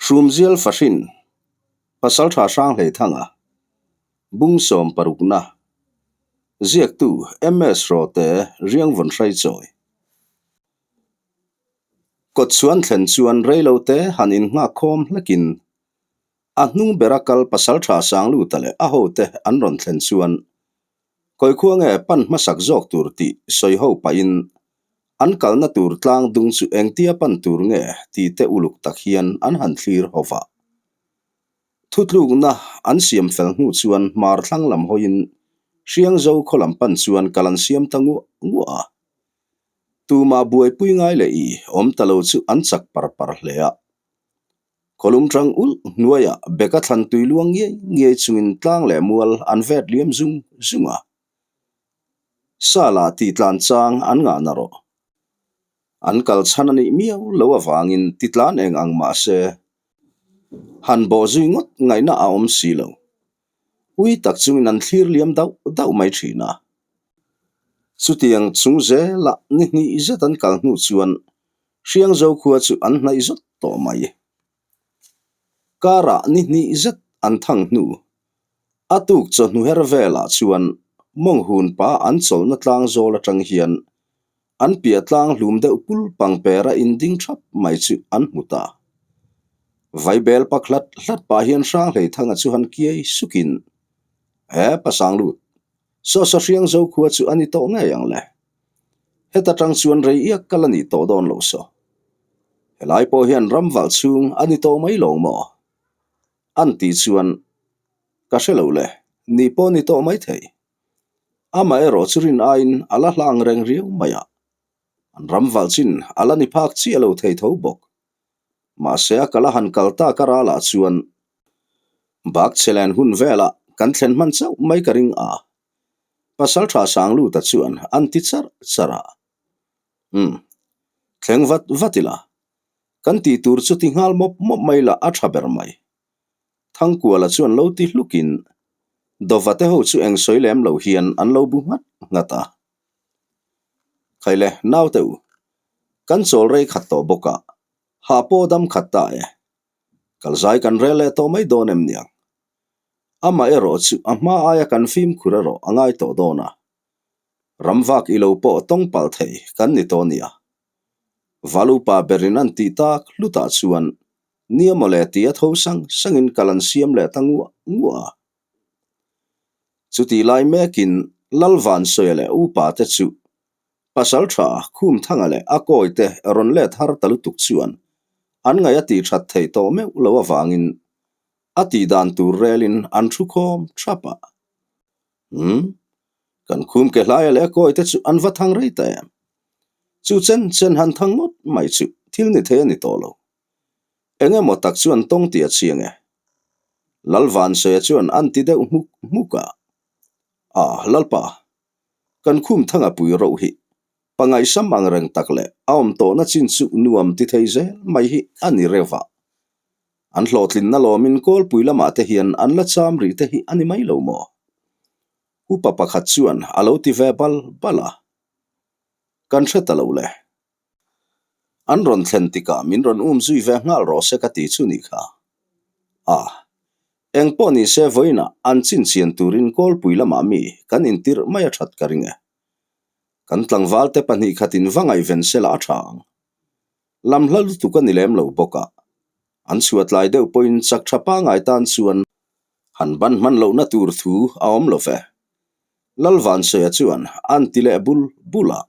Hrumzial Fahrin, Pasaltha Hranghleithanga, Bung sawmparukna, Ziaktu MS Rawte Riangvawn Hraichawi. Kawtchhuan thlen chuan reilote han innghak khawm hlekin a hnung bera kal Pasaltha Sangluta leh a hote an rawn thlen chuan Kawikhua nge pan hmasak zawk tur tih sawi ho pahin an kalna tur tlang dung chu engtia pan tur nge tih te uluk tak hian an han thlir ho va. Thutlukna an siam fel hnu chuan hmar thlang lam hawiin Hriangzo khaw lam pan chuan kal an siam ta nguah nguah a. Tumah buaipui ngai leh i awm ta lo chu an chak par par hle a. Khawlum tang ulh hnuaiah beka thlan tui luang ngiai ngiai chungin tlang leh mual an vet liam zung zung a. Sala tih tlan chang an ngah na rawh. An kal chhan a nih miau lo avangin ti tlan eng ang mah se han bawh zui ngawt ngaihna a awm si lo. Ui tak chungin an thlir liam dauh dauh mai thin a. Chutiang chung zela ni hnih zet an kal hnu chuan Hriangzo khua chu an hnaih zawt tawh mai. Karah ni hnih zet an thang hnu. A tuk chawhnu her velah chuan mawng hun pa an chawlhna tlang zawl atang hian an piah tlang hlum deuh pul pangpera inding thap mai chu an hmu ta. Vaibel pak hlat hlat pah hian Hranghleithanga chu han kiai sukin, He pasang lut, saw saw Hriangzo khua chu a ni tawh ngei ang le. Heta tang chuan rei iak kal a nih tawh dawn lo saw. Helai pawh hian ram valh chhung a ni tawh mai lo maw? An tih chuan ka hre lo le, ni pawh ni tawh mai thei. Amaherawh chu rin aiin a la hlang reng riau mai a, an ram valh chin a la ni phak chiah lo thei tho bawk. Mahse a kal a han kal tak a ralah chuan bak chhe len hun velah kan thlen hman chauh mai ka ring a. Pasal tha Sangluta chuan an ti charh charh a. Umm, thleng vat vat ila, kan tih tur chu ti nghal mawp mawp mai lah a tha ber mai. Thangkuala chuan lo ti hlukin Dova te ho chu eng sawi lem lo hian an lo bu nghat nghat a. Khaile, naute u, kan chawl rei khat tawh bawk a, hah pawh dam khat ta e. Kalzai kan rel leh tawh mai dawn em niang? Amah erawh chu a hma aia kan fimkhur erawh a ngai tawh dawn a. Ramvak i lo pawh tawng palh thei kan ni tawh nia. Valupa berin an tih tak hlutah chuan nia mawle tia tho sang sangin kal an siam leh ta nguah nguah a. Chutih lai mekin Lalvansawia leh upa te chu Pasal tha Khumthanga leh a kawite rawn let har ta lutuk chuan an ngaih a tih that theih tawh meuh lo avangin A tih dan tur relin an thu khawm thap a. Umm, kan khum ke hlaia leh a kawi te chu an va thang rei ta em? Chu chen chen han thang ngawt mai chu thil ni thei a ni tawh lo. Eng emaw tak chu an tawng tih a chiang e. Lalvansawia chuan an ti deuh hmuk hmuk a. A, Lalpa, kan khum thanga pui roh hi pangaihsam ang reng tak leh a awm tawhna chin chu nuam ti thei zel mai hi a ni reuh a. An hlawhtlinna lawmin kawlpui lamah te hian an la cham rih te hi a ni mai lo maw? Upa pakhat chuan a lo ti ve bal bal a. Kan hre ta lo le. An rawn thlen tikah min rawn um zui ve nghal rawh se ka ti chu nih kha. A, eng pawh ni se vawiinah an chinchian turin kawlpui lamah mi kan intirh mai a that ka ring e. Kan tlangval te pahnih khatin va ngaihven sela a tha ang. Lam hla lutuk a ni lem lo bawk a, an chhuat lai deuh pawhin chak tha pangai tan chuan han ban hman lohna tur thu a awm lo ve. Lalvansawia chuan an ti leh bul bul a,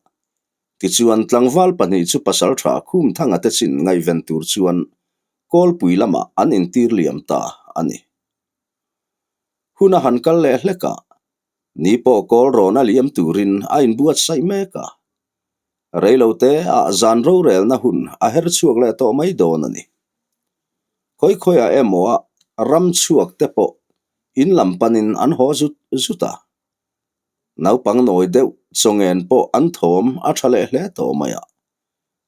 tichuan tlangval pahnih chu pasal tha Khumthanga te chin ngaihven tur chuan kawlpui lamah an intir liam ta a ni. Hun a han kal leh hlek a, ni pawh kawl rawn a liam turin a inbuatsaih mek a. Reilote ah zan rorelna hun a her chhuak leh tawh mai dawn a ni. Khawi khawiah emaw a ram chhuak te pawh in lam panin an haw zut zut a. Naupang nawi deuh chawngen pawh an thawm a tha leh hle tawh mai a.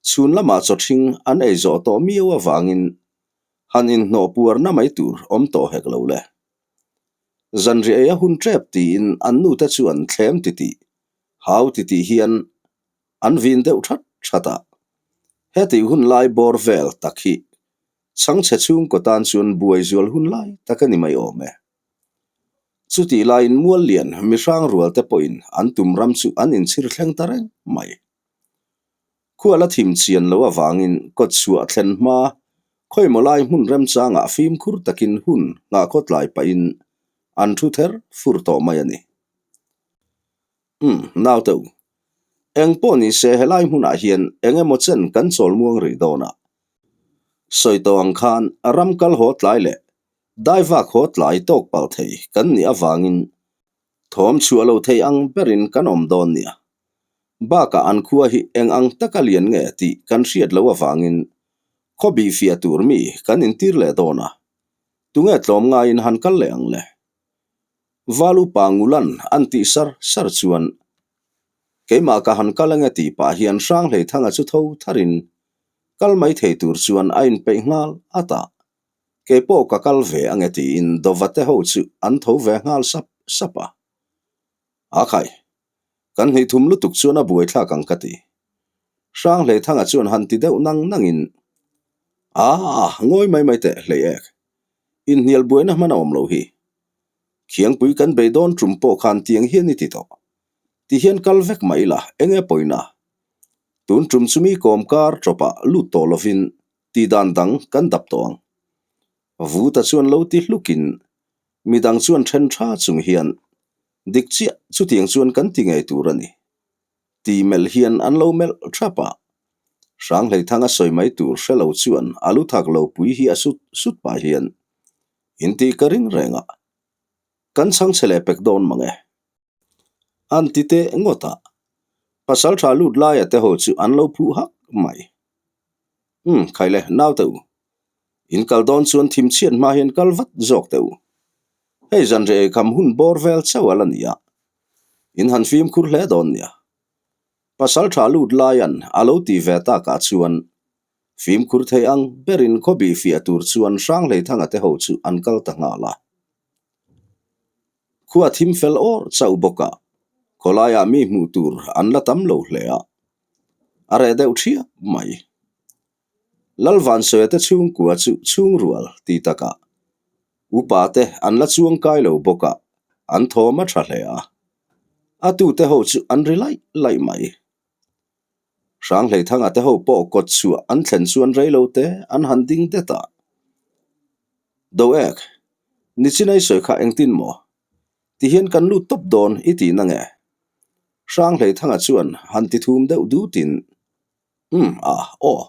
Chhun lamah chawthing an ei zawh tawh miau avangin han inhnawh puarna mai tur awm tawh hek lo le. Zanriah ei a hun tep tiin an nute chuan thlem titih Hau titih hian an vin deuh that that a, hetih hun lai bawr vel tak hi Chhangchhe chhungkaw tan chuan buai zual hun lai tak a ni mai awm e. Chutih laiin mual lian mihrang rual te pawhin an tum ram chu an inchhir thleng ta reng mai. Khual a thim chian lo avangin kawtchhuah thlen hma khawimaw lai hmun remchangah fimkhur takin hun nghahkhaw tlai pahin an thu ther fur tawh mai a ni. Umm, naute u. Eng pawh ni se helai hmunah hian eng emaw chen kan chawl muang rih dawn a. Sawi tawh ang khan ram kal haw tlai leh daivak haw tlai tawk palh thei kan nih avangin thawm chhuah lo thei ang berin kan awm dawn nia. Bakah an khua hi eng ang taka lian nge tih kan hriat loh avangin khaw bih fiah tur mi kan intir leh dawn a, tunge tlawm ngaiin han kal leh ang le? Val upa Ngulan an tih sar sar chuan keimah ka han kal ange tih pah hian Hranghleithanga chu tho tharin kal mai thei tur chuan a inpeih nghal at a, keipawh ka kal ve ange tiin Dovate ho chu an tho ve nghal sap sap a. A khai, kan hnih thum lutuk chuan a buaithlak ang ka ti. Hranghleithanga chuan han ti deuh nang nangin, Aa, ngawi mai mai teh hlei ek. Inhnial buaina hman a awm lo hi. Khiangpui kan bei dawn tum pawh khan tiang hian i ti tawh. Ti hian kal vek mah ila eng nge pawina? Tun tum chu mi kawm kar tawpah lut tawh lovin tih dan dang kan dap tawh ang. Vuta chuan lo ti hlukin midang chuan then tha chung hian dik chiah chutiang chuan kan ti ngei tur a ni. Ti melh hian an lo melh thap a. Hranghleithanga sawi mai tur hre lo chuan a lu thak lo pui hi a sut sut pah hian in tih ka ring reng a, kan chhang chhe leh pek dawn mang e. An ti teh ngawt a, pasal tha lut laia te ho chu an lo phuh hak mai. Umm, khaile, naute u. In kal dawn chuan thim chhiat hma hian kal vat zawk teh u. Hei zanriah eikham hun bawr vel chauh a la ni a, in han fimkhur hle dawn nia. Pasal tha lut laian a lo ti ve takah chuan fimkhur thei ang berin khawbih fiah tur chuan Hranghleithanga te ho chu an kal ta nghal a. Khua thim fel awr chauh bawk a, khawlaiah mi hmuh tur an la tam lo hle a, a reh deuh thiap mai. Lalvansawia te chhungkua chu chhungrual ti takah upa te an la chuang kai lo bawk a, an thawm a tha hle a. A tute ho chu an ri laih laih mai. Hranghleithanga te ho pawh kawt chhuah an thlen chuan rei lo te an han ding det a. Do ek, nichinai sawi kha engtin maw? Tihian kan lut tawp dawn i tih na nge? Hranghleithanga chuan han ti thum deuh dutin Umm a, aw.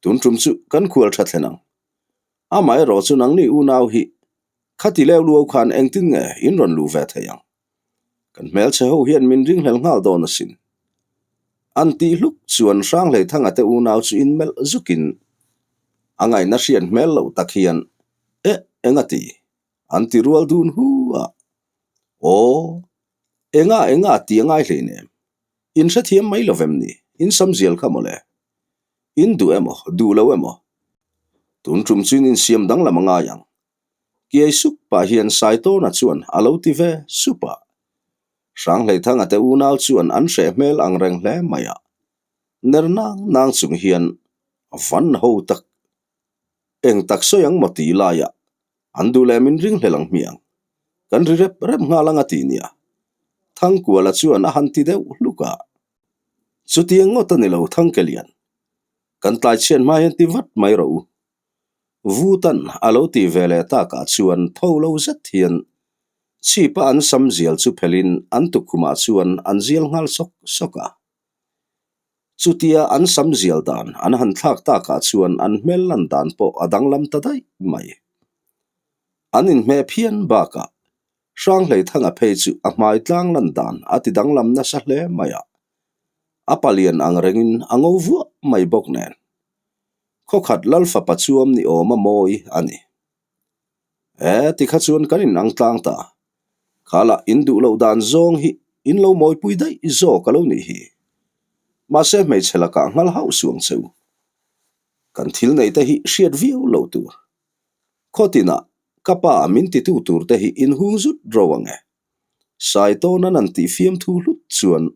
Tun tum chu kan khual tha thlen ang. Amaherawh chu nangni unau hi khati leu luau khan engtin nge in rawn luh ve thei ang? Kan hmelchhe ho hian min ringhlel nghal dawn asin. An tih hluk chuan Hranghleithanga te unau chu in melh zukin a ngaihna hriat hmel loh tak hian Eh, enga ti? An ti rual dun hu a. Aw, enga enga ti a ngai hleinem. In hrethiam mai lo vem ni? In sam zial kha mawle. In duh emaw, duh lo emaw? Tun tum chuin insiam danglam a ngai ang. Kiai sup pah hian Saitawna chuan a lo ti ve sup a. Hranghleithanga te unau chuan an hreh hmel ang reng hle mai a. Ner nang nang chung hian van ho tak eng tak sawi ang maw tih laiah An duh leh min ring hlel ang hmiang. Kan ri rep rep nghal ang a ti nia. Thangkuala chuan a han ti deuh hluk a. Chutiang ngawt a ni lo Thangkelian. Kan tlai chhiat hma hian ti vat mai rawh u. Vutan a lo ti ve leh takah chuan tho lo zet hian chhipa an sam zial chu phelhin an tukkhumah chuan an zial nghal sawk sawk a. Chutia an sam zial dan an han thlak takah chuan an hmel lan dan pawh a danglam ta daih mai. An inhmeh phian bakah Hranghleithanga phei chu a hmai tlang lan dan a ti danglam nasa hle mai a, a palian ang rengin a ngo vuah mai bawk nen. Khawkhat Lalfapa chuam ni awm a mawi a ni. E, tikha chuan kan inang tlang ta. Khalah in duh loh dan zawng hi in lo mawipui daih zawk a lo nih hi. Mahse hmeichhe lakah nghal hauh suang che u. Kan thil neih te hi hriat viau lo tur. Khawtinah ka pa min titu tur te hi in hung zut ro ang e. Saitawnan an tih fiamthu hlut chuan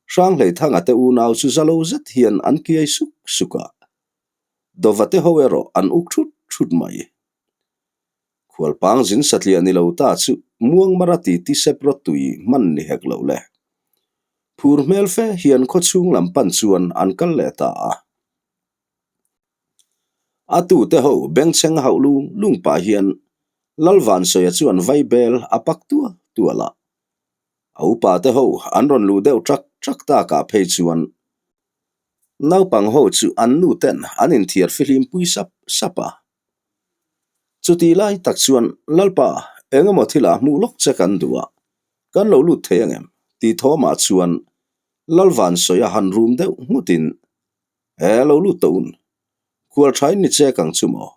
Hranghleithanga te unau chu za lo zet hian an kiai suk suk a. Dova te ho erawh an uk thut thut mai. Khualpang zin satliah ni lo ta chu muangmara ti ti sep rawt tui hman ni hek lo le. Phur hmel fe hian khawchhung lam pan chuan an kal leh ta a. A tute ho bengchheng hauh lung lung pah hian Lalvansawia chuan vaibel a pak tual tual a. A upa te ho an rawn luh deuh ṭak ṭak takah phei chuan naupang ho chu an nu ten an inthiar fihlim pui sap sap a. Chutih lai tak chuan Lalpa eng emaw thilah hmuh lawk che kan duh a, kan lo lut thei angem? tih thawmah chuan Lalvansawia han rum deuh nghutin He lo lut tawh un, khual thain ni chek ang chu maw?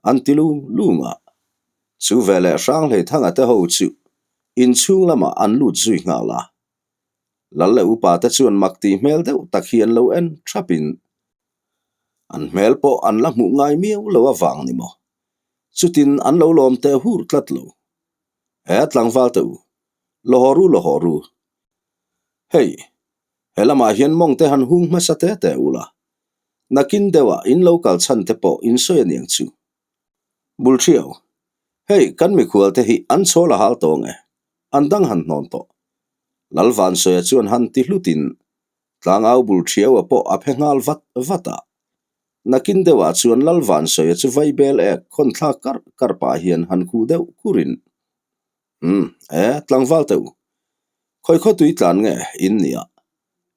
An ti lung lung a. Chu veleh Hranghleithanga te ho chu inchhung lamah an lut zui nghal a. Lal leh upa te chuan mak tih hmel deuh tak hi an lo en thapin an hmel pawh an la hmuh ngai miau lo avang ni maw? Chutin an lo lawm teh hur tlat lo. He tlangval te u, lawhaw ru lawhaw ru. Hei, He lamah hian mawng te han hung hmasa te te ula, nakin deuhah in lo kal chhan te pawh in sawi a niang chu. Bulṭhiau, Hei, kan mikhual te hi an chhawl a hal tawng e, an dang han hnawn tawh. Lalvansawia chuan han ti hlutin tlangau Bulṭhiaua pawh a phe nghal vat vat a. Nakin deuhah chuan Lalvansawia chu vaibel ek khawn thlak karh karh pah hian han khuh deuh kurin Umm, e, tlangval teuh. Khawi khaw tui tlan nge in nih a?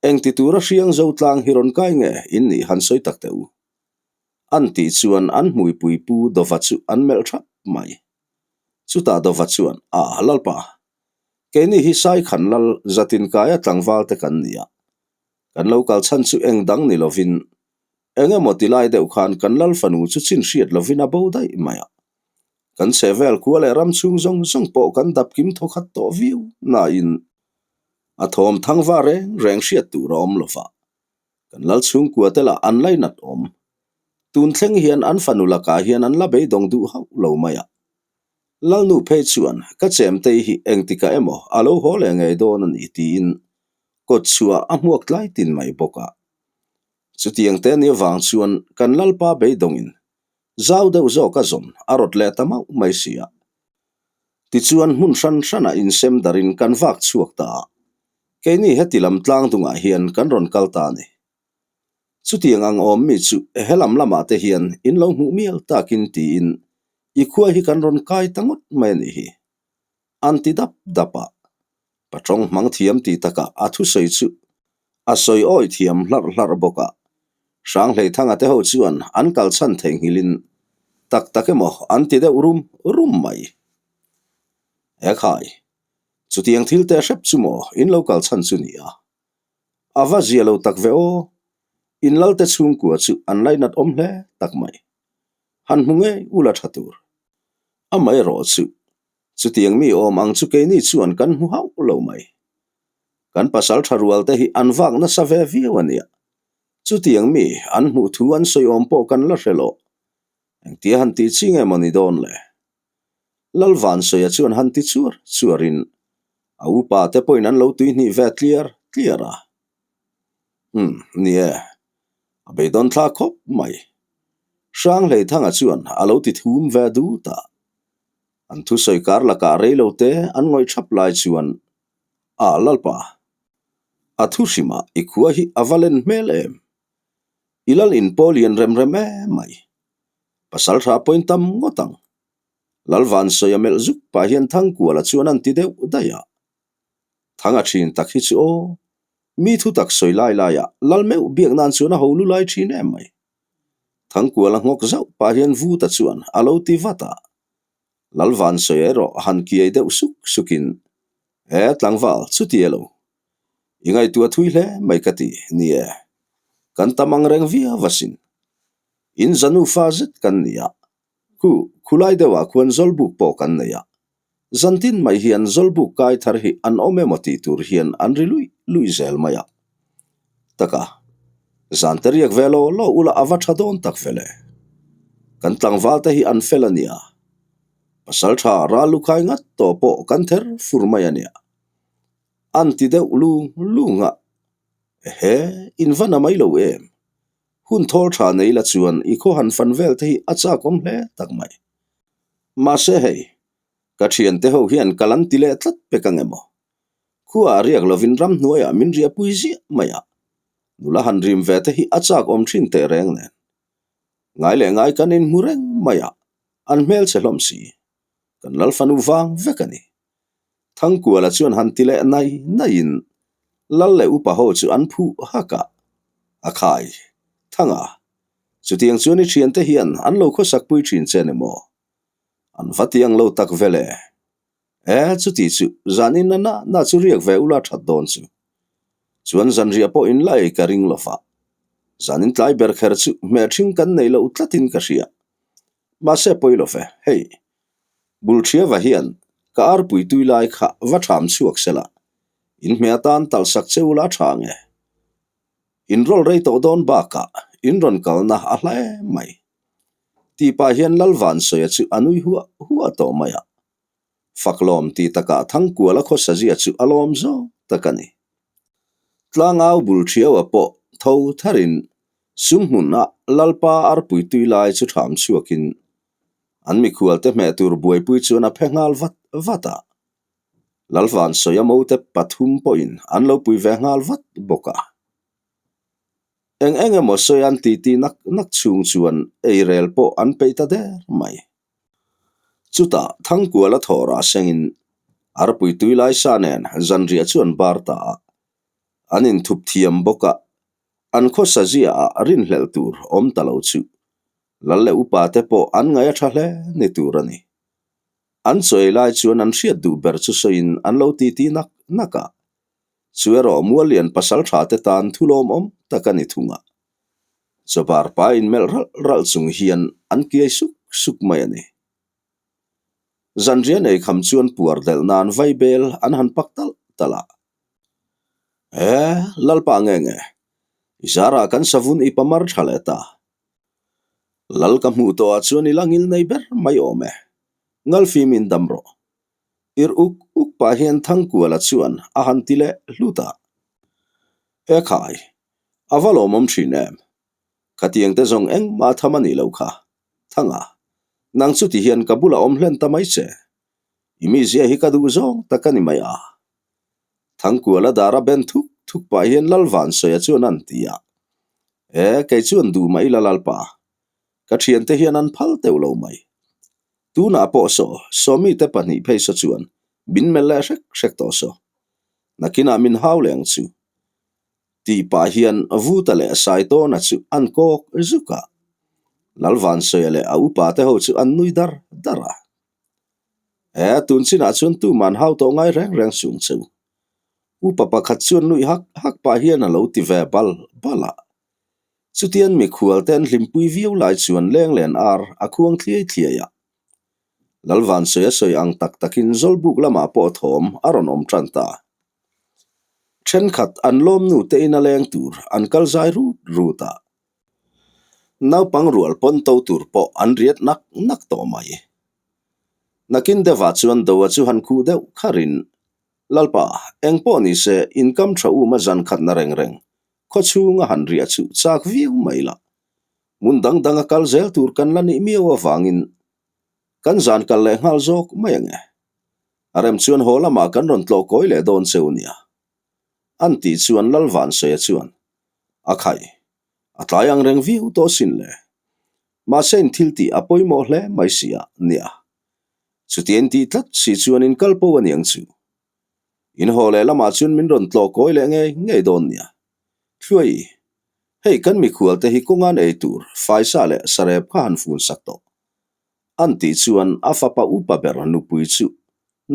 Eng ti tura hriang zo tlang hi rawn kai nge in nih han sawi tak teh u? An tih chuan an hmuipui pu Dova chu an melh thap mai. Chutah Dova chuan, A, Lalpa, keini hi Saikhan lal zatin kaia tlangval te kan ni a. Kan lo kal chhan chu eng dang ni lovin, eng emaw ti lai deuh khan kan lal fanu chu chin hriat lovin a bo daih mai a. Kan chhe vel khua leh ram chhung zawng zawng pawh kan dap kim thaw khat tawh viau nain a thawm thang va reng reng hriat tur a awm lo va. Kan lal chhungkua te lah an lainat awm. Tun thleng hian an fanu lakah hian an la beidawng duh hauh lo mai a. Lalnu phei chuan ka chemtei hi engtikah emaw a lo haw leh ngei dawn a ni tiin kawt chhuah a hmuak tlai tin mai bawk a. Chutiang te ni avang chuan kan lalpa beidawngin Zau deuh zawk a zawn a rawt leh ta mauh mai si a. Tichuan hmun hran hranah insem darin kan vak chhuak ta a, keini heti lam tlang dungah hian kan rawn kal ta a ni. Chutiang ang awm mi chu he lam lamah te hian in lo hmuh mial takin tiin i khua hi kan rawn kai ta ngawt mai a nih hi. An ti dap dap a. Patawng hmang thiam tih takah a thusawi chu a sawi awi thiam hlarh hlarh bawk a. Hranghleithanga te ho chuan an kal chhan theihnghilhin tak tak emaw an ti deuh rum rum mai. Ekhai, chutiang thil te hrep chu maw in lo kal chhan chu ni a? A va zia lo tak ve aw, in lalte chhungkua chu an lainat awm hle tak mai. Han hmu ngei ula tha tur. Amaherawh chu Chutiang mi awm ang chu keini chuan kan hmu hauh lo mai. Kan pasal tha rual te hi an vak nasa ve viau a nia. Chutiang mi an hmuh thu an sawi awm pawh kan la hre lo. Engtia han tih chi nge maw ni dawn le? Lalvansawia chuan han ti chuar chuarin a upa te pawhin an lo tuihnih ve tliar tliar a. Umm, ni e, a beidawn thlak khawp mai. Hranghleithanga chuan a lo ti thum ve dut a. An thusawi kar lakah rei lo te an ngawih thap lai chuan a Lalpa, a thu hrimah i khua hi a va len hmel em? I lal in pawl lian rem rem em mai. Pasal tha pawhin tam ngawt ang. Lalvansawi a melh zuk pah hian Thangkuala chuan an ti deuh daih a. Thang a thin tak hi chu aw, mi thu tak sawi lai laiah lal meuh biak nan chuan a ho lu lai thin em mai. Thangkuala nghawk zauh pah hian Vuta chuan a lo ti vat a. Lalvansawi erawh han kiai deuh suk sukin, E tlangval, chuti elo? I ngaihtuah thui hle mai ka ti, ni e. Kan tam ang reng viau asin. In zanu fa zet kan ni a, khu khulai deuhah khuan zawlbuk pawh kan nei a. Zantin mai hian zawlbuk kai thar hi an awm emaw tih tur hian an ri luih luih zel mai a. Taka, zan te riak ve law law ula a va tha dawn tak ve le. Kan tlangval te hi an fel a nia. Pasal tha ral lu khai ngat tawh pawh kan ther fur mai a nia. An ti deuh lung lung a. Ehe, in va na mai lo em? Hun thawl tha nei la chuan i khaw han fan vel te hi a chak awm hle tak mai. Mahse hei, ka thiante ho hian kal an ti leh tlat pek ang emaw? Khuaah riak lovin ramhnuaiah min riahpui ziah mai a, nula han rim ve te hi a chak awm thin teh reng nen. Ngai leh ngai kan inhmu reng mai a, an hmelchhe hlawm si. Kan Lalfanu vang vek a ni. Thangkuala chuan han ti leh nai naiin Lal leh upa ho chu an phuh hak a, A khai, Thanga, chutiang chuan i thiante hian an lo khawsakpui thin che ni maw? An va ti ang lo tak vel e. E, chuti chu zanin na na na chu riak ve ula that dawn chu. Chuan zanriah pawh in la ei ka ring lo va. Zanin tlai ber kher chu hmehthing kan nei loh tlatin ka hria. Mahse pawi lo ve, hei. Bulṭhiava hian ka arpui tui lai kha va ṭham chhuak se la, in hmeh atan talh sak che ula ṭha nge? In rawl rei tawh dawn bakah in rawn kalna a hla em mai. Tih pah hian Lalvansawia chu a nui huah huah tawh mai a. Faklawm tih takah Thangkuala khawsazia chu a lawm zawk tak a ni. Tlangau bul ṭhiaua pawh tho tharin sumhmunah Lalpa arpui tui lai chu ṭham chhuakin an mikhualte hmeh tur buaipui chuan a phe nghal vat vat a. Lalvansawia mote pathum pawhin an lo pui ve nghal vat bawk a. Eng eng emaw sawi an titi nak nak chhung chuan eirel pawh an peih ta der mai. Chutah Thangkuala thawhrah sengin arpui tui lai sa nen zanriah chu an bar ta a, an inthup thiam bawk a, an khawsa ziaah rinhlelh tur awm ta lo chu Lal leh upa te pawh an ngaih a tha hle ni tur a ni. An chaw ei lai chuan an hriat duh ber chu sawiin an lo titi nak nak a, chu erawh Muallian pasal tha te tan thu lawmawm tak a ni thung a. Chawbar pa inmelh ralh ralh chung hian an kiai suk suk mai a ni. Zanrian ei kham chuan puar delh nan vaibel an han pak talh talh a. E, Lalpa nge nge, i zarah kan savun i pamar tha leh ta. Lal ka hmuh tawhah chuan i la ngil nei ber mai awm e. Ngalfim in dam rawh. Ir uk uk pah hian Thangkuala chuan a han ti leh hlut a. E khai, A va lawmawm thin em? Khatiang te zawng engmah tham a nih loh kha. Thanga, nang chuti hian ka bulah awm hlen ta mai che. I mizia hi ka duh zawng tak a ni mai a. Thangkuala dara ben thuk thuk pah hian Lalvansawia chuan an ti a. E, kei chuan duh mah ila Lalpa. Ka thiante hian an phal teuh lo mai. Tunah pawh saw, Sawmi te pahnih phei saw chuan min melh leh hrek hrek tawh saw. Nakinah min hau leh ang chu. Tih pah hian Vuta leh Saitawna chu an kawk zuk a. Lalvansawia leh a upa te ho chu an nui dar dar a. E, tun chinah chuan tuman hau tawh ngai reng reng sung cheu. Upa pakhat chuan nuih hak hak pah hian a lo ti ve bal bal a. Chutian mikhual te an hlimpui viau lai chuan lenglen ar a khuang thliai thliai a. Lalvansawia sawi ang tak takin Zawlbuk lamah pawh thawm a rawn awm tan ta. Thenkhat an lawmnu te ina leng tur an kal zai rut rut a, naupang rual pawn to tur pawh an riat nak nak tawh mai. Nakin deuhah chuan Doa chu han khuh deuh kharin, Lalpa, eng pawh ni se income tha uma zan khatna reng reng khawchhunga han riah chu chak viau mai la. Hmun dang danga kal zel tur kan la nih miau avangin kan zan kal leh nghal zawk mai ang e. A rem chuan haw lamah kan rawn tlawh kawi leh dawn cheu nia. An tih chuan Lalvansawia chuan, A khai, a tlai ang reng viau tawh sin le. Mahse in thil tih a pawimawh hle mai si a, nia. Chuti in tih tlat si chuan in kal po a niang chu. In haw leh lamah chuan min rawn tlawh kawi leh ngei ngei dawn nia. Thluai, hei kan mikhual te hi kawngan ei tur faisa leh sarep kha han fun sak tawh. An tih chuan a fapa upa ber nupui chu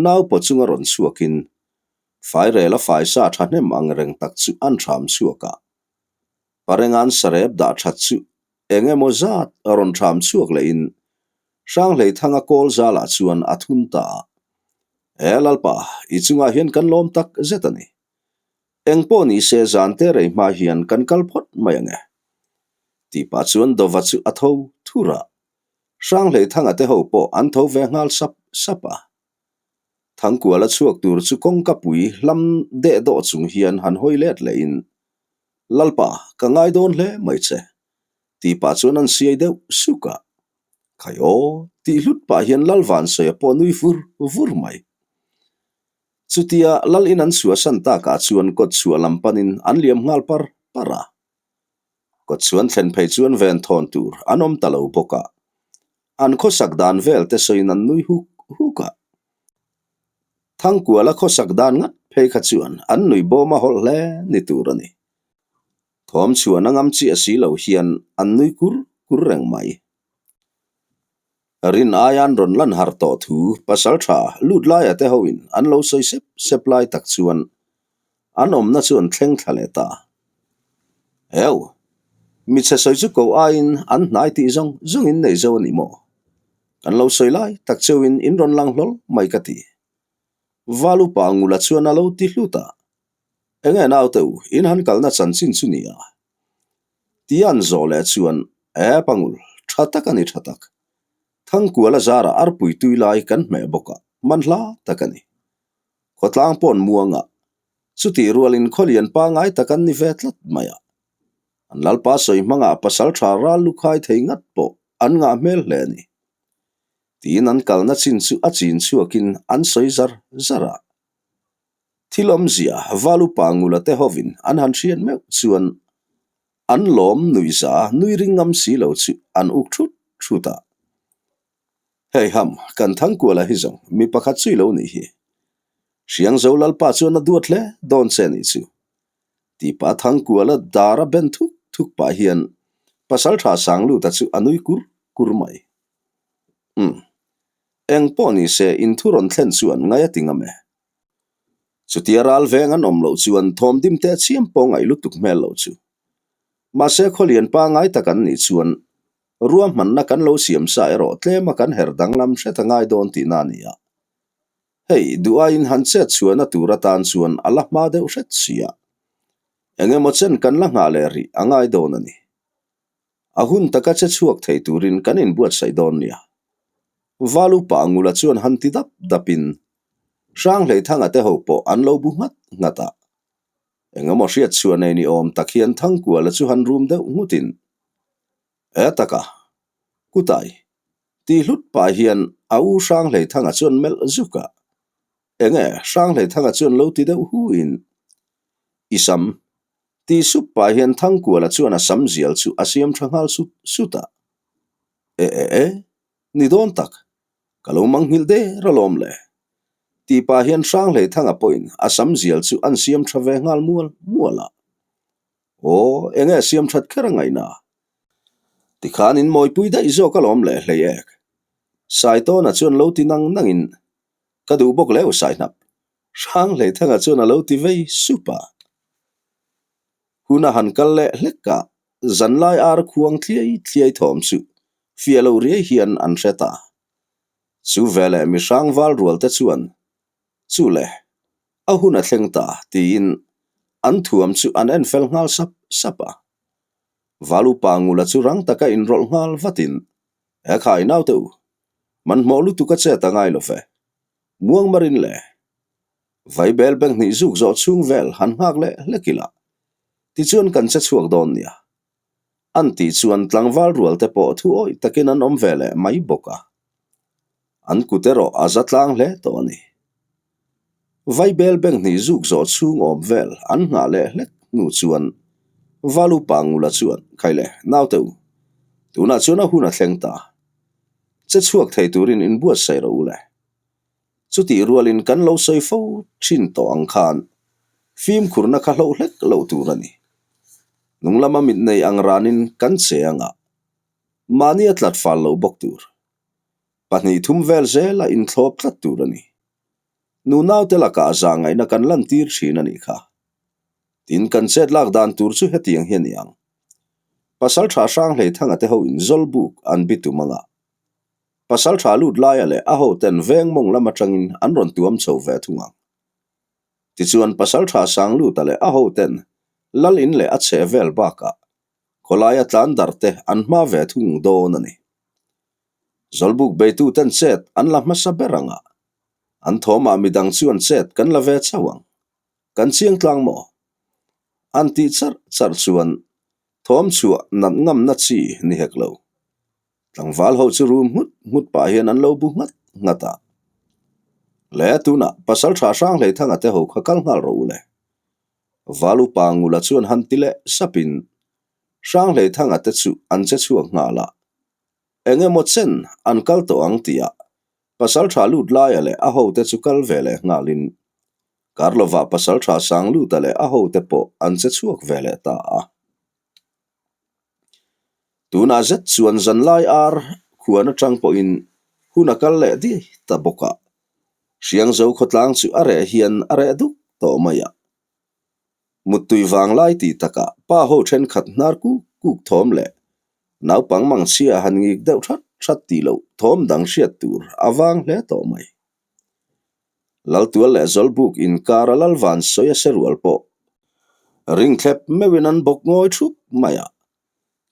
naupaw chunga rawn chhuakin fairel a faisa thahnem ang reng tak chu an thram chhuak a. Parenga'n sarep dah that chu eng emaw zat rawn thram chhuak lehin Hranghleithanga kawl zalah chuan a thun ta a. He Lalpa, i chungah hian kan lawm tak zet a ni. Eng pawh ni se zan te rei hma hian kan kal phawt mai ang e. Tih pah chuan Dova chu a tho thur a. Hranghleithanga te ho pawh an tho ve nghal sap sap a. Thangkuala chhuak tur chu kawngka pui hlam deh dawh chung hian han hawi let lehin, Lalpa, ka ngai dawn hle mai che. Tih pah chuan an siai deuh suk a. Khai aw, tih hlut pah hian Lal Vansawia pawh nui vur vur mai. Chutia Lal in an chhuahsan takah chuan kawt chhuah lam panin an liam nghal par par a. Kawt chhuan thlen phei chuan ven thawn tur an awm ta lo bawk a. An khawsak dan vel te sawiin an nui huk huk a. Thangkuala khawsak dan ngat phei kha chuan an nui bawm a hawlh hle ni tur a ni. Thawm chhuan a ngam chiah si lo hian an nui kur kur reng mai. Rin aia an rawn lan har tawh thu pasal tha lut laia te hoin an lo sawi sep sep lai tak chuan an awmna chu an thleng thla leh ta. Eu! Michhe sawi chu ko aiin an hnai tih zawng zawngin nei zo a ni maw? Kan lo sawi lai tak cheuhin in rawn lang hlawl mai ka ti. Val upa Ngula chuan a lo ti hlut a. Enge naute u, in han kalna chanchin chu nia. Tia an zawh leh chuan, E Pangul, tha tak a ni tha tak. Thangkuala zarah arpui tui lai kan hmeh bawk a, man hla tak a ni. Khawtlang pawn muanga, chutih rualin khawlian pangai tak an ni ve tlat mai a. An lalpa sawi hmangah pasal tha ral lukhai thei ngat pawh an ngah hmel hle a ni. Tiin an kalna chin chu a chin chhuakin an sawi zar zar a. Thil awmzia Val upa Ngula te hovin an han hriat meuh chuan an lawm nuihza nui ring ngam si lo chu an uk thut thut a. Hei ham, kan Thangkuala hi zawng mi pakhat chu i lo nih hi. Hriangzo Lalpa chuan a duat hle dawn che nih chu. Tipa Thangkuala dar a ben thuk thuk pah hian Pasaltha Sangluta chu a nui kur kur mai. Umm. Eng pawh ni se in thu rawn thlen chuan ngai a ti ngam e. Chutia ral veng an awm loh chuan thawm dim teh chiam pawh ngaih lutuk hmel lo chu. Mahse khawlian pangai tak an nih chuan ruahmanna kan lo siam sa erawh tlema kan her danglam hret a ngai dawn tihna a ni a. Hei, duh aiin han chet chhuahna tur atan chuan a la hma deuh hret si a. Eng emaw chen kan la nghah leh rih a ngai dawn a ni. A hun taka che chhuak thei turin kan inbuatsaih dawn nia. Val upa Ngula chuan han ti dap dapin Hranghleithanga te ho pawh an lo bu nghat nghat a. Engemaw hriat chhuah nei ni awm tak hian Thangkuala chu han rum deuh nghutin, E taka, Kutai, ti hlut pah hian a u Hranghleithanga chuan melh zuk a. Enge Hranghleithanga chuan lo ti deuh huin, I sam, Ti sup pah hian Thangkuala chuan a sam zial chu a siam tha nghal sut sut a. E e e, ni dawn tak, ka lo manghilh der alawm le. Ti pah hian Hranghleithanga pawhin a sam zial chu an siam tha ve nghal mual mual a. Aw, enge siam that kher a ngaihna? Tikhan in mawipui daih zawk alawm le hlei ek. Saitawna chuan lo ti nang nangin, Ka duh bawk leu Saihnap, Hranghleithanga chuan a lo ti vei sup a. Hun a han kal leh hlek a, zanlai ar khuang thliai thliai thawm chu fiah lo riai hian an hre ta. Chu veleh mi hrang val rual te chuan, Chu le, a hun a thleng ta, tiin an thuam chu an en fel nghal sap sap a. Val upa Ngula chu rang taka inrawlh nghal vatin, He khai naute u, manhmawh lutuk a chet a ngai lo ve. Muangmarin le Vaibel bank hnih zuk zawh chhung vel han nghak leh hlek ila, tichuan kan che chhuak dawn nia. An tih chuan tlangval rual te pawh thu awih takin an awm ve leh mai bawk a. An kut erawh a za tlang hle tawh a ni. Vaibel bank hnih zuk zawh chhung awm vel an nghah leh hlek hnu chuan Valu Pangula chuan, Khaile, naute u, tunah chuan a hun a thleng ta. Che chhuak thei turin inbuatsaih rawh u le. Chutih rualin kan lo sawi fo thin tawh ang khan fimkhurna kha hloh hlek loh tur a ni. Nung lama mit nei ang ranin kan che anga mahni a tlat fal loh bawk tur. Pahnih thum vel zela inthlawp tlat tur a ni. Nunaute lakah zahngaihna kan lantir thin a nih kha. Tin, kan chet lak dan tur chu hetiang hi a ni ang. Pasal tha hrang hleithanga te ho in Zawlbuk an bi tum anga. Pasal tha lut laia leh a hoten veng mawng lam atangin an rawn tuam chho ve thung ang. Tichuan pasal tha sang luta leh a hoten lal in leh a chhe vel bakah khawlaia tlan dar te an hma ve thung dawn a ni. Zawlbuk beituten chet an la hmasa ber anga an thawmah midang chuan chet kan la ve chauh ang. Kan chiang tlang maw? An tih charh charh chuan. Thawm chhuah nat ngamna chi ni hek lo. Tlangval ho chu rum nghut nghut pah hian an lo bu nghat nghat a. Le tunah Pasalṭha Hranghleithanga te ho kha kal nghal rawh u le. Val upa Ngula chuan han ti leh sapin Hranghleithanga te chu an che chhuak nghal a. Eng emaw chen an kal tawh ang tihah Pasalṭha lut laia leh a hote chu kal ve leh nghalin Karlova Pasalṭha sang luta leh a hote pawh an che chhuak ve leh ta a. Tunah zet chuan zanlai ar khuan atang pawhin hun a kal leh diai ta bawk a, Hriangzo khawtlang chu a reh hian a reh duk tawh mai a. Muttui vanglai tih takah pa ho thenkhat hnar kuk kuk thawm leh naupang mangchhia han ngik deuh that that tih loh thawm dang hriat tur a vang hle tawh mai. Laltual leh Zawlbuk inkar a Lalvan sawi a se rual pawh ringthlep meuhin an bawk ngawi thup mai a.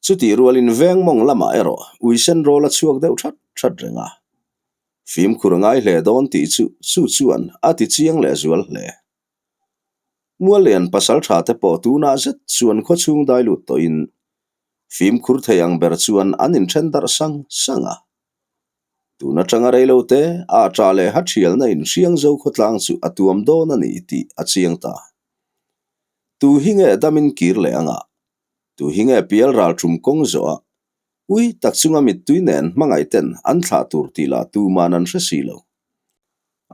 Chutih rualin veng mawng lamah erawh uisen rawl a chhuak deuh that that reng a. Fimkhur a ngai hle dawn tih chu chu chuan a ti chiang leh zual hle. Muallian pasaltha te pawh tunah zet chuan khawchhung dai lut tawhin fimkhur thei ang ber chuan an inthen darh sang sang a. Tun atanga reilo te a ṭah leh ha ṭhialna in Hriangzo khawtlang chu a tuam dawn a ni tih a chiang ta. Tu hi nge damin kir leh anga? Tu hi nge pial ral ṭum kawng zawh a? Ui tak chunga mittui nen hmangaih ten an thlah tur tih lah tuman an hre si lo.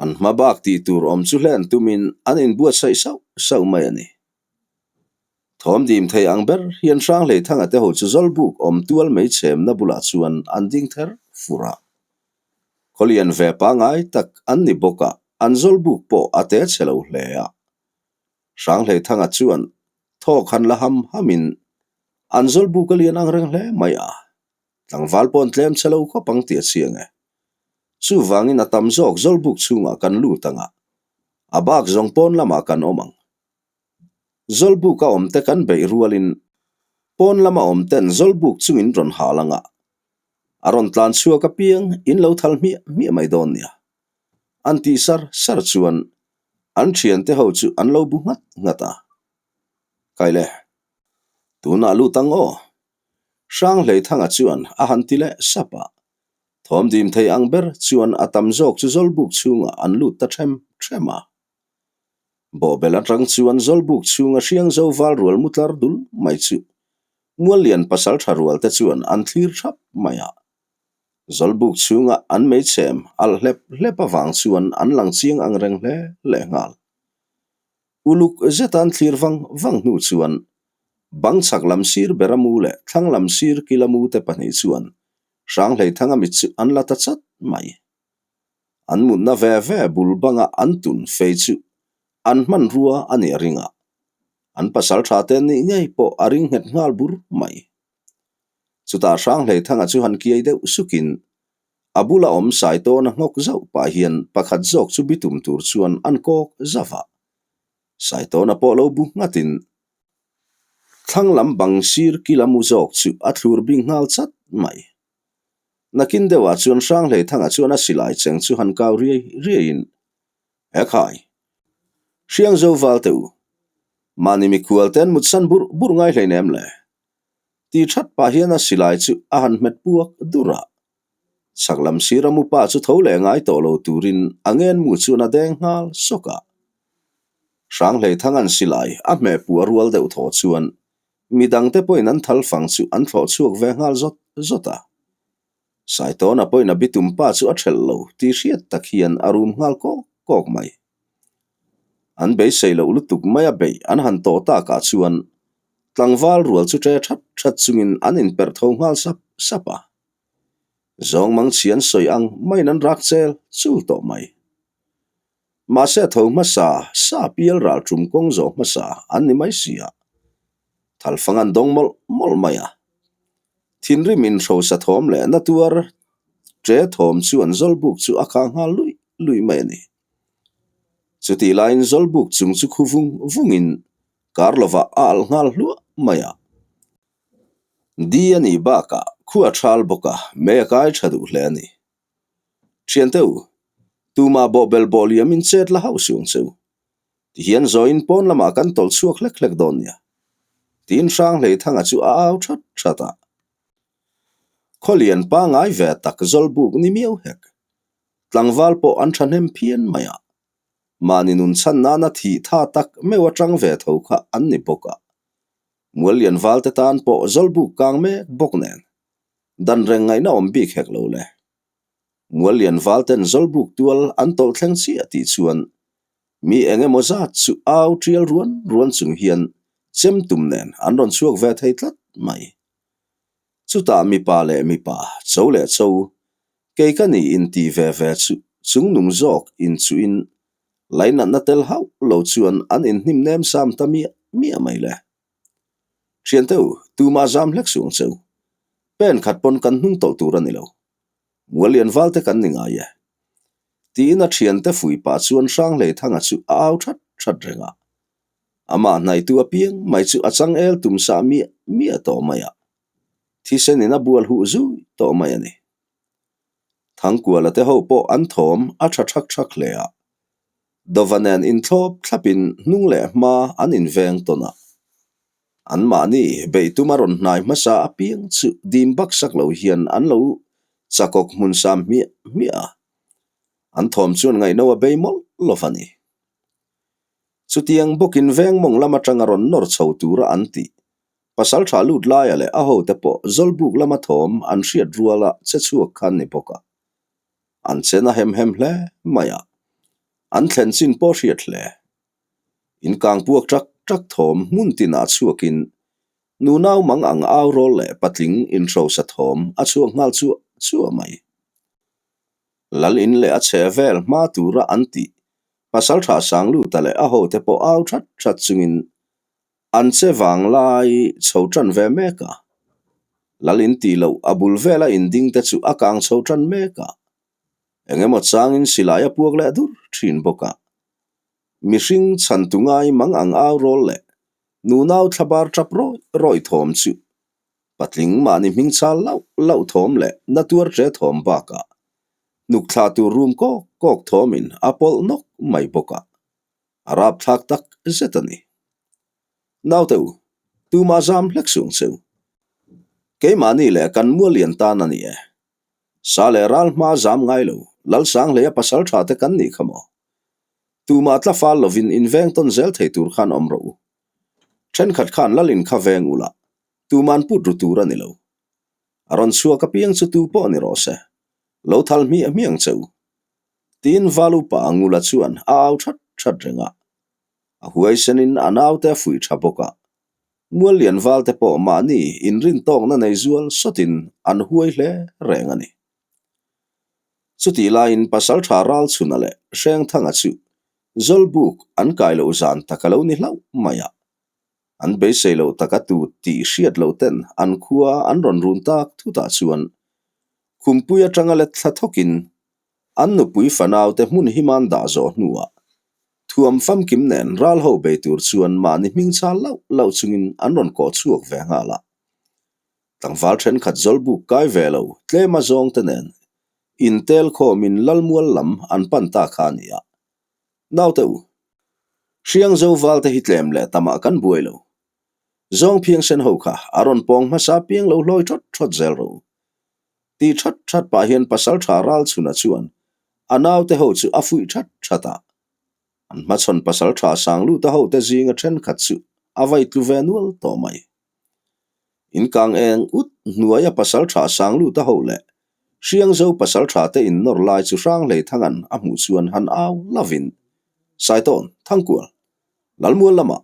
An hma bak tih tur awm chu hlen tumin an inbuatsaih sauh sauh mai a ni. Thawm dim thei ang ber hian Hranghleithanga te ho chu Zawlbuk awm tual mai chhemna bulah chuan an ding ther fur a. Khawlian ve pangai tak an ni bawk a, an Zawlbuk pawh a te chhe lo hle a. Hranghleithanga chuan thawk han la ham hamin an Zawlbuk a lian ang reng hle mai a. Tlangval pawn tlem chhe lo khawp ang tih a chiang e. Chuvangin a tam zawk Zawlbuk chhungah kan lut ang a, a bak zawng pawn lamah kan awm ang. Zawlbuk a awmte kan beih rualin pawn lama awmten Zawlbuk chungin rawn hal anga a rawn tlan chhuak apiang in lo thal hmiah hmiah mai dawn nia. An tih sar sar chuan an thiante ho chu an lo bu nghat nghat a. Kaile, tunah lut ang aw. Hranghleithanga chuan a han ti leh sap a. Thawm dim thei ang ber chuan a tam zawk chu Zawlbuk chhungah an lut ta ṭhem ṭhem a. Bawhbel atang chuan Zawlbuk chhunga Hriangzo val rual mutlar dul mai chu Muallian pasaltha rual te chuan an thlir thap mai a. Zawlbuk chhunga an meichhem alh hlep hlep avang chuan an lang chiang ang reng hle leh nghal. Uluk zeta an thlir vang vang hnu chuan bang chhak lam sir bera mu leh thlang lam sir kila mu te pahnih chuan Hranghleithanga mit chu an la ta chat mai. An mutna ve ve bul banga an tun fei chu an hmanrua a nih a ring a, an pasal tha te nih ngei pawh a ring nghet nghal bur mai. Chutah Hranghleithanga chu han kiai deuh sukin a bula awm sai tawna nghawk zauh pah hian pakhat zawk chu bitum tur chuan an kawk zauh a. Saitawna pawh lo bu nghatin thlang lam bang sir kila mu zawk chu a thlur bing nghal chat mai. Nakin deuhah chuan Hranghleithanga chuan a silai cheng chu han kau riai riaiin, He khai! Hriangzo val teh u! Mahni mikhual ten mutsan burh burh ngai hleinem le! Ti that pah hian a silai chu a han hmet puak dur a. Chhak lam sira mupa chu tho leh ngai tawh lo turin a ngenmu chuan a deng nghal sawk a. Hranghleithanga'n silai a hmeh puah rual deuh thaw chuan Midangte pawhin an thal fang chu an thlawh chhuak ve nghal zawt zawt a. Saitawna pawhin a bitum pa chu a ṭhelh lo tih hriat tak hian a rum nghal kawk kawk mai. An beisei loh lutuk mai a beih an han tawh takah chuan tlangval rual chu ṭe ṭhat ṭhat chungin an inperh tho nghal sap sap a. Zawng mangchhi an sawi ang maiin an rak chel chul tawh mai. Mahse a tho hmasa sa pial ral tum kawng zawh hmasa an ni mai si a, thalfang an dawng mawlh mawlh mai a. Thinrim inhrosa thawm leh na tuar ṭe thawm chu an zawlbuk chu a khah nghal luih luih mai a ni. Chutih laiin zawlbuk chung chu khu vung vungin kar lovah a alh nghal hluah mai a. Di a nih bakah khu a ṭhal bawk a, mei a kai ṭha duh hle a ni. Thiante u, tumah bawhbel bawh liam in chet la hauh suh ang che u. Tihian zawiin pawn lamah kan tawlh chhuak hlek hlek dawn nia. Tiin Hranghleithanga chu a au that that a. Khawlian pangai ve tak zawlbuk ni miau hek. Tlangval pawh an thahnem phian mai a. Mahni nun chhan nana thih tha tak meuh atang ve tho kha an ni bawk a. Muallian valte tan pawh zawlbuk kang mek bawk nen dan reng ngaihna awm bik hek lo le. Muallian valten zawlbuk tual an tawlh thleng chiah tih chuan mi eng emaw zat chu au tial ruan ruan chung hian chem tum nen an rawn chhuak ve thei tlat mai. Chutah mipa leh mipa, cho leh cho, kei ka ni inti ve ve chu chungnung zawk inchuhin lainatna tel hauh lo chuan an inhnim nem sam ta miah miah mai le. Thiante u, tumah zam hlek suh ang che u. Pen khat pawn kan hnung tawlh tur a ni lo. Muallian valte kan ni ngai e. Tiin a thiante fui pah chuan Hranghleithanga chu a au that that reng a. Amah hnaitu apiang mai chu a changel tum sah miah miah tawh mai a. Thisen in a bual huh zui tawh mai a ni. Thangkuala te ho pawh an thawm a tha thak thak hle a. Dova nen inthlawp thlapin hnung leh hma an inveng tawn a. Anmahni beih tuma rawn hnai hmasa apiang chu dim baksak lo hian an lo chakawk hmun sam hmiah hmiah a. An thawm chuan ngaihno a bei mawlh lo va ni. Chutiang bawkin veng mawng lam atanga rawn nawr chho tura an tih Pasal tha lut laia leh a hote pawh Zawlbuk lama thawm an hriat ruala che chhuak khan ni bawk a. An chen a hem hem hle mai a, an thlen chin pawh hriat hle. Inkang puak ṭak ṭak thawm hmun tinah chhuakin nunau mang ang au rawl leh patling inhrosa thawm a chhuak nghal chuah chuah mai. Lal in leh a chhe vel hma tura an tih Pasal tha Sangluta leh a hote pawh au ṭhat ṭhat chungin An che vang lai chho ṭan ve mek a, Lal in tih loh a bul vela inding te chu a kang chho ṭan mek a, eng emaw changin silai a puak leh dur ṭhin bawk a. Mihring chhan tu ngai mang ang au rawl leh nunau thlabar ṭap rawih rawih thawm chu patling mahni hming chal lauh lauh thawm leh na tuar ṭe thawm bakah hnuk thla tur rum kawk kawk thawmin a pawlh nawk mai bawk a. A rapthlak tak zet a ni. Naute u, tumah zam hlek suh ang che u. Keimahni leh kan mualian tan a ni e. Sa leh ral hma zam ngai lo, Lalsanghleia pasal tha te kan nih kha maw? Tumah tla fal lovin inveng tawn zel thei tur khan awm rawh u. Thenkhat khan Lalin kha veng ula, tuman put ru tur a ni lo. A rawn chhuak apiang chu tu pawh ni rawh se, lo thal hmiah hmiah ang che u. Tiin Valupa Angula chuan a au that that reng a. A huaisenin a naute a fuih tha bawk a. Muallian valte pawh mahni inrintawkna nei zual sawtin an huai hle reng a ni. Chutih laiin Pasaltha Ralchhuna leh Hrengthanga chu Zawlbuk an kai loh zan tak a lo ni hlauh mai a. An beisei loh taka tu tih hriat loh ten an khua an rawn run tak thutah chuan Khumpui atanga let thla thawkin an nupui fanaute hmun himan dah zawh hnuah thuam famkim nen ral ho bei tur chuan mahni hming chal lauh lauh chungin an rawn kawh chhuak ve nghal a. Tlangval thenkhat zawlbuk kai ve lo tlema zawngte nen intel khawmin Lalmual lam an pan ta kha a ni a. Naute u, Hriang zo valte hi tlem leh tamah kan buai lo. Zawng phiang sen ho kha a rawn pawng hmasa piang lo hlawi thawt thawt zel ro. Ti that that pah hian pasal tha ral chhuna chuan a naute ho chu a fuih that that a. An hmachhawn pasal tha sang luta ho te zinga thenkhat chu a vai tlu ve nual tawh mai. Inkang eng ut hnuaia pasal tha sang luta ho leh Hriangzo pasal tha te innawr lai chu Hranghleithangan a hmuh chuan han au lovin Saitawn, Thangkual, Lalmual lamah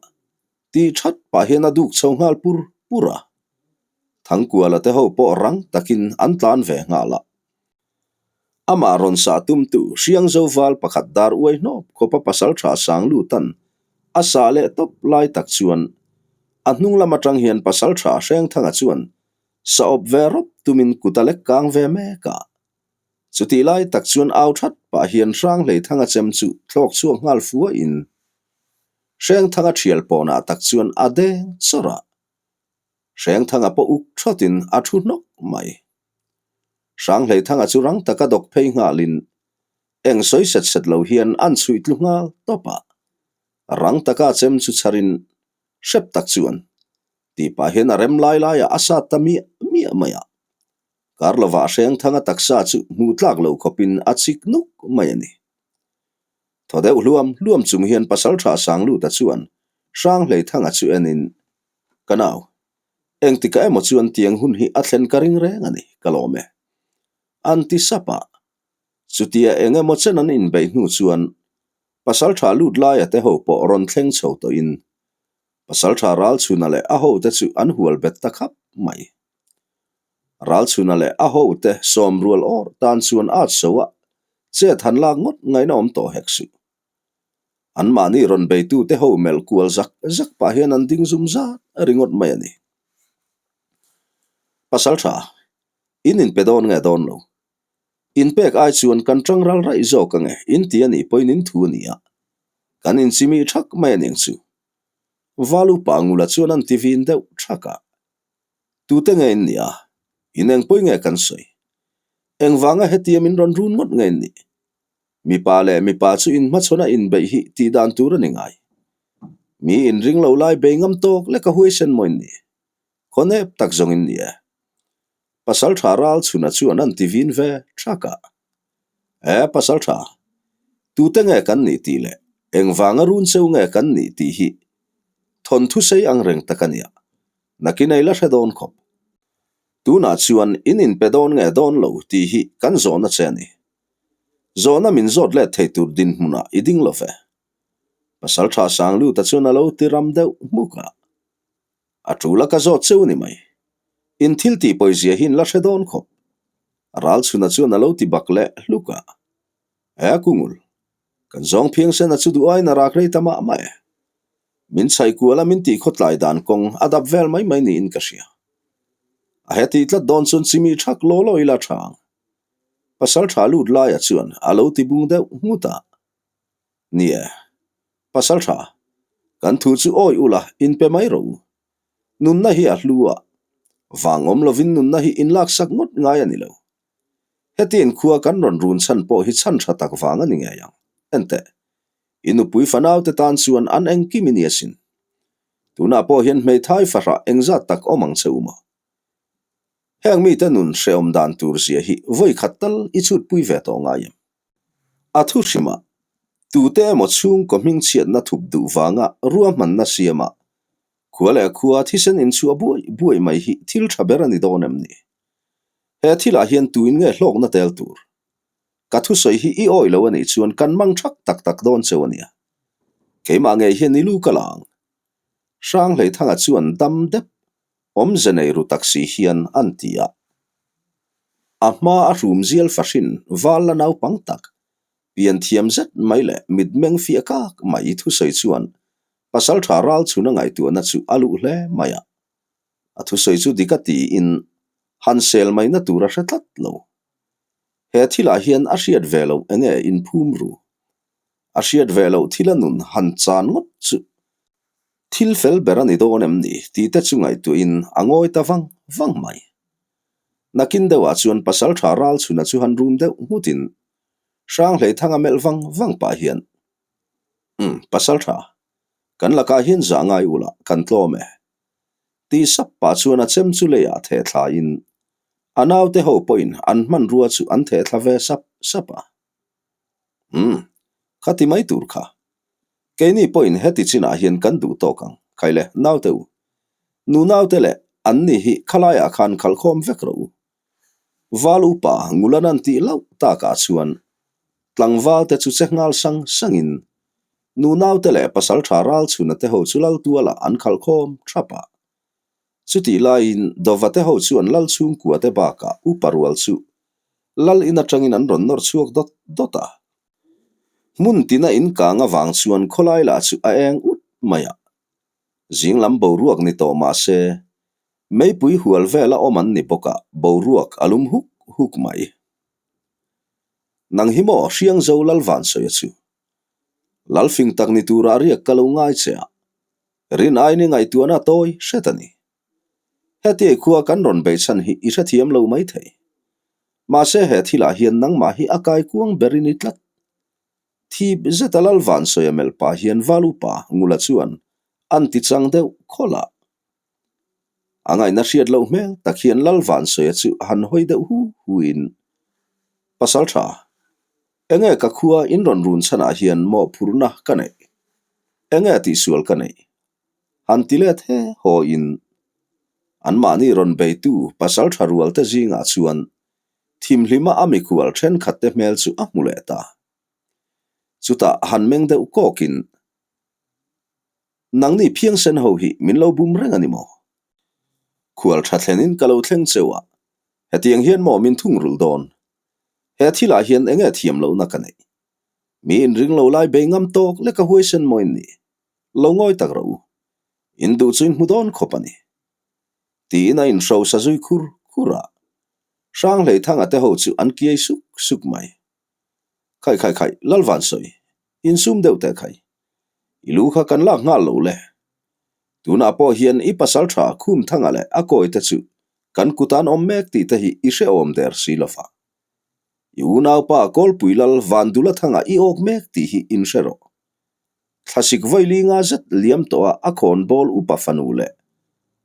Tih that pah hian a duk chho nghal pur pur a. Thangkuala te ho pawh rang takin an tlan ve nghal a. Amah rawn sah tumtu Hriangzo val pakhat dar uai hnawp khawpa pasal tha sang lutan a sah leh tawp lai tak chuan a hnung lam atang hian pasal tha Hrengthanga chuan sa awp ve rawp tumin kut a lek kang ve mek a. Chutih lai tak chuan au that pah hian Hranghleithanga chem chu thlawk chhuak nghal fuahin Hrengthanga thial pawnah tak chuan a deng chawrh a, Hrengthanga pawh uk thawtin a thu hnawk mai. Hranghleithanga chu rang taka dawk phei nghalin eng sawi set set lo hian an chhuih tlu nghal tawp a, rang taka chem chu chharin hrep tak chuan. Tih pah hian a rem lai laiah a sat ta miah miah mai a. Kar lovah Hrengthanga taksa chu hmuh tlak lo khawpin a chik nuk mai a ni. Thaw deuh hluam hluam chung hian Pasalṭha Sangluta chuan Hranghleithanga chu enin, Ka nau, engtikah emaw chuan tiang hun hi a thlen ka ring reng a ni, ka lawm e. An ti sap a. Chutia eng emaw chen an inbeih hnu chuan Pasalṭha lut laia te ho pawh rawn thleng chho tawhin Pasalṭha Ralchhuna leh a hote chu an hual bet ta khap mai. Ralchhuna leh a hote sawm rual awr tan chuan at so a, chet han lak ngawt ngaihna awm tawh hek suh. Anmahni rawn beitute ho melh kual zak zak pah hian an ding zum zat ringawt mai a ni. Pasalṭha, in inpe dawn nge dawn lo? Inpek ai chuan kan ṭang ral raih zawk ange in ti a nih pawhin in thu a ni a, kan inchimih ṭhak mai a niang chu. Val upa Ngula chuan an ti vin deuh ṭhak a. Tute nge in nih a? In eng pawi nge kan sawi? Engvanga hetia min rawn run ngawt nge in nih? Mipa leh mipa chu inhmachhawn a inbeih hi tih dan tur a ni ngai. Mi inring lo lai bei ngam tawk lek a huaisen maw in nih? Khawnep tak zawng in ni e. Pasalṭha ral chhuna chuan an ti vin ve ṭhak a. E Pasalṭha, tute nge kan nih tih leh engvanga run cheu nge kan nih tih hi thawnthu sei ang reng tak a nia, nakin ei la hre dawn khawp. Tunah chuan in inpe dawn nge dawn lo tih hi kan zawhna che a ni. Zawhna min zawt let thei tur dinhmunah i ding lo ve. Pasalṭha Sangluta chuan a lo ti ram deuh hmuk a. A tul a ka zawt cheu ni mai. In thil tih pawizia hi in la hre dawn khawp. Ralchhuna chuan a lo ti bak leh hluk a. E Kungul, kan zawng phiang sen a chu duh aiin a rak rei ta mah mah e. Min chhaih kual a min tih khawtlai dan kawng a dap vel mai mai niin ka hria. A he tih tlat dawn chuan chimi thak law law ila tha ang. Pasal tha lut laia chuan a lo ti bung deuh nghut a. Ni e, pasal tha, kan thu chu awi ula inpe mai rawh u. Nunna hi a hlu a, vang awm lovin nunna hi inlaksak ngawt ngai a ni lo. Heti inkhua kan rawn run chhan pawh hi chhan tha tak vang a ni ngei ang. Enteh, i nupui fanaute tan chuan an engkim i ni asin. Tunah pawh hian hmeithai fahrah engzat tak awm ang che u maw? Heng mite nun hrehawm dan tur zia hi vawi khat tal i chhutpui ve tawh ngai em? A thu hrimah, tute emaw chhungkaw hmingchhiatna thup duh vanga ruahmanna siama khua leh khua thisen inchhuah buai buai mai hi thil tha ber a ni dawn em ni? He thilah hian tuin nge hlawkna tel tur? Ka thusawi hi i awi lo a nih chuan kan mang thak tak tak dawn cheu a nia. Keimah ngei hian i lu ka la ang. Hranghleithanga chuan dam dep Awmze nei ru tak si hian an ti a. A hma a hrum zial fahrin val la naupang tak, pian thiam zet mai leh mitmeng fiah kak mai thusawi chuan pasaltha ral chhun a ngaihtuahna chu a luh hle mai a. A thusawi chu dik a tiin han sel maina tur a hre tlat lo. He thilah hian a hriat ve loh enge inphum ru? A hriat ve loh thila nun han chan ngawt chu Thil fel ber a ni dawn em ni tih te chu ngaihtuahin a ngawi ta vang vang mai. Nakin deuhah chuan pasaltha Ralchhuna chu han rum deuh nghutin Hranghleithanga melh vang vang pah hian, Umm, pasaltha, kan lakah hian zah ngai ula kan tlawm e. Tih sap pah chuan a chem chu leiah theh thlain a naute ho pawhin an hmanrua chu an theh thla ve sap sap a. Umm, kha ti mai tur kha. Keini pawhin heti chinah hian kan duh tawk ang, khaile naute u. Nu naute leh anni hi khalaiah khan khalhkhawm vek rawh u. Val upa Ngulan an tih loh takah chuan tlangval te chu che nghal sang sangin nu naute leh pasaltha Ralchhuna te ho chu Laltualah an khalhkhawm thap a. Chutih laiin Dova te ho chuan Lal chhungkua te bakah upa rual chu Lal in atangin an rawn nawr chhuak dawt dawt a. Hmun tina in kang avang chuan khawlai lah chu a eng ut mai a. Zing lam boruak ni tawh mah se, meipui hual vela awm an ni bawk a, boruak a lum huk huk mai. Nang hi maw Hriangzo Lalvansawia chu? Lalfing tak ni turah riak ka lo ngai che a. Rin aini ngaihtuahna tawi hret a ni. Hetiai khua kan rawn beih chhan hi i hrethiam lo mai thei. Mahse he thilah hian nangmah hi a kai kuang berin i tlat. Thip zeta Lalvansawia melh pah hian Valupa Ngula chuan an ti chang deuh khawlh a. A ngaihna hriat loh hmel tak hian Lalvansawia chu han hawi deuh hu hu in, Pasal tha, enge ka khua in rawn run chhanah hian mawhphurhna ka neih? Enge tihsual ka neih? Han ti let he haw in, anmahni rawn beitu pasal tha rualte zingah chuan thimhlima a mikhual thenkhatte hmel chu a hmu leh ta. Chutah han meng deuh kawkin, Nangni phiangsen ho hi min lo bum reng a ni maw? Khual tha thlenin ka lo thleng cheu a, hetiang hian maw min thungrul dawn? He thilah hian enge thiam lohna ka neih? Mi inring lo lai bei ngam tawk lek a huaisen maw in ni? Lo ngawi tak rawh u. In duh chu in hmu dawn khawp a ni. Tiin a inhrosa zui khur khur a. Hranghleithanga te ho chu an kiai suk suk mai. Khai khai khai, Lalvansawi, insum deuh teh khai. I lu kha kan lak nghal lo le. Tunah pawh hian i pasal tha Khumthanga leh a kawite chu kan kut an awm mek tih te hi i hrehawm der si lo va. I unaupa Kawlpui Lal Vandula thanga i awk mek tih hi in hre rawh. Thlasik vawi nga zet liam tawh a a khawnbawl upa fanu leh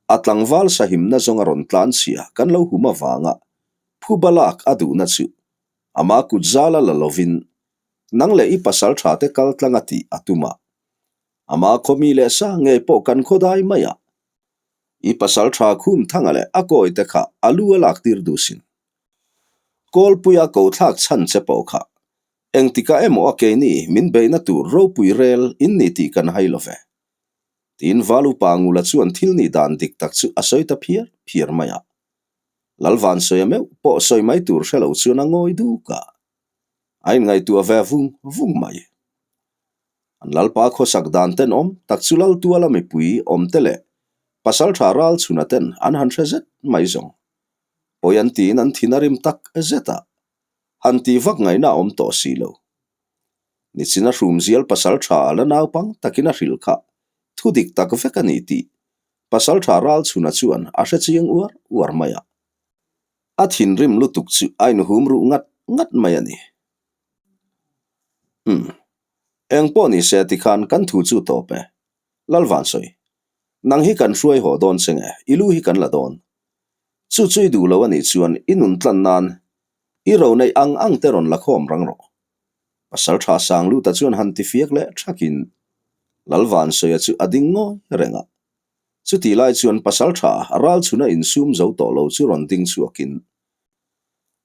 a tlangval sahimna zawnga rawn tlan chhia kan lo hum avanga phuba lak a duhna chu ama kut zala la lovin nang leh i pasal tha te kal tlang a tih a tum a. Ama khawmi leh sa ngei pawh kan khawdai mai a. I pasal tha khum thanga leh a kawi te kha a lu a lak tir duh sin. Kawlpuia ko thlak chhan che pawh kha engtikah emaw a keini min beihna tur ropui rel in ni tih kan hai lo ve. Tiin Valupa Ngula chuan thil nih dan dik tak chu a sawi ta phiar phiar mai a. Lalvansawia meuh pawh sawi mai tur hre lo chuan a ngawi duk a. A inngaihtuah ve vung vung mai. An Lalpa khawsak dan tenawm tak chu Laltuala mipui awmte leh Pasaltha Ralchhuna ten an han hre zet mai zawng. Pawi an tiin an thin a rim tak zet a, han tih vak ngaihna a awm tawh si lo. Nichina hrumzial Pasaltha la naupang takin a hrilh kha thu dik tak vek a ni tih Pasaltha Ralchhuna chuan a hre chiang uar uar mai a. A thinrim lutuk chu a inhum ruh ngat ngat mai a ni. Umm. Eng pawh ni se tikhan kan thu chu tawp e. Lalvansawi, nang hi kan hruai haw dawn che nge, i lu hi kan la dawn. Chu chu i duh lo a nih chuan i nun tlan nan i ro neih ang ang te rawn la khawm rang rawh. Pasal tha sang luta chuan han ti fiak leh thakin Lalvansawia chu a ding ngawi reng a. Chutih lai chuan pasal tha ral chhuna insum zo tawh lo chu rawn ding chhuakin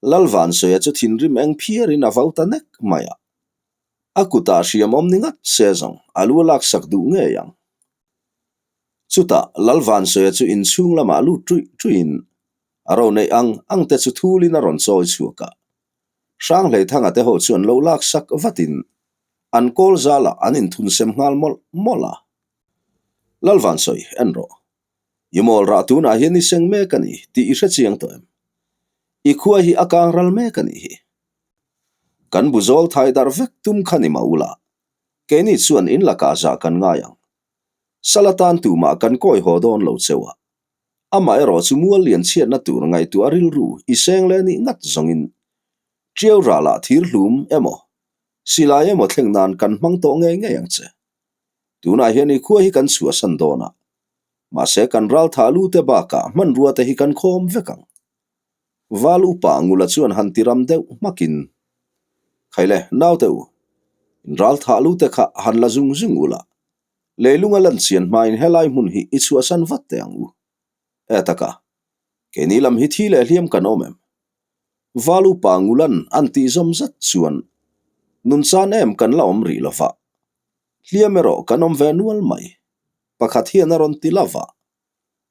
Lalvansawia chu thinrim eng phiarin a vau ta nek mai a. A kutah hriam awm ni ngat se zawng a lu a laksak duh ngei ang. Chutah Lalvansawia chu inchhung lamah lut ṭuih ṭuihin a ro neih ang ang te chu thulin a rawn chawi chhuak a. Hranghleithanga te ho chuan lo laksak vatin an kawl zalah an inthunsem nghal mawlh mawlh a. Lalvansawi, en rawh. I mawl rah tunah hian i seng mek a ni tih i hre chiang tawh em? I khua hi a kang ral mek a nih hi. Kan bu zawl thai darh vek tum kha ni mah ula, keini chuan in lakah zah kan ngai ang. Sal atan tumah kan kawi haw dawn lo cheu a. Amaherawh chu mual lian chhiatna tur ngaihtuah rilru i seng leh nih ngat zawngin Tiau ralah thir hlum emaw, silai emaw thleng nan kan hmang tawh ngei ngei ang che. Tunah hian i khua hi kan chhuahsan dawn a, mahse kan ral thah lu te bakah hmanrua te hi kan khawm vek ang. Val upa Ngula chuan han ti ram deuh hmakin, Khaile, naute u, in ral thah lu te kha han la zung zung ula, leilunga lan chian hmain helai hmun hi i chhuahsan vat teh ang u. E taka, keini lam hi thi leh hliam kan awm em? Val upa Ngulan an tih zawm zat chuan, Nun chan em kan la awm rih lova, hliam erawh kan awm ve nual mai, pakhat hian a rawn ti lova.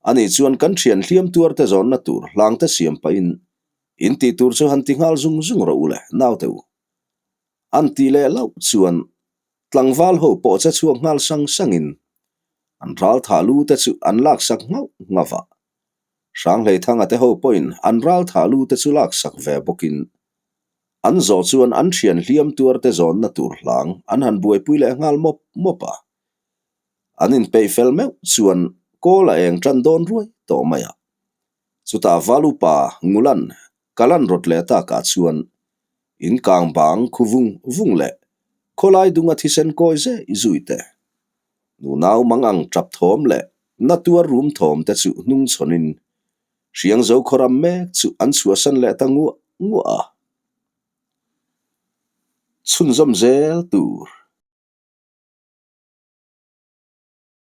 Ani chuan kan thian hliam tuar te zawnna tur hlang te siam pahin in tih tur chu han ti nghal zung zung rawh u le naute u. An tih leh loh chuan tlangval ho pawh che chhuak nghal sang sangin an ral thah lu te chu an laksak nghauh nghauh a. Hranghleithanga te ho pawhin an ral thah lu te chu laksak ve bawkin an zawh chuan an thian hliam tuar te zawnna tur hlang an han buaipui leh nghal mawp mawp a. An inpeih fel meuh chuan kawl a eng tan dawn ruai tawh mai a. Chutah Valupa Ngulan Kalan rawt leh takah chuan in kang bang khu vung vung leh khawlai dunga thisen kawi zeh zui te, nunau mang ang tap thawm leh Na tuar rum thawm te chu hnung chhawnin Hriangzo khaw ram mek chu an chhuahsan leh ta nguah nguah a. Chhunzawm zel tur.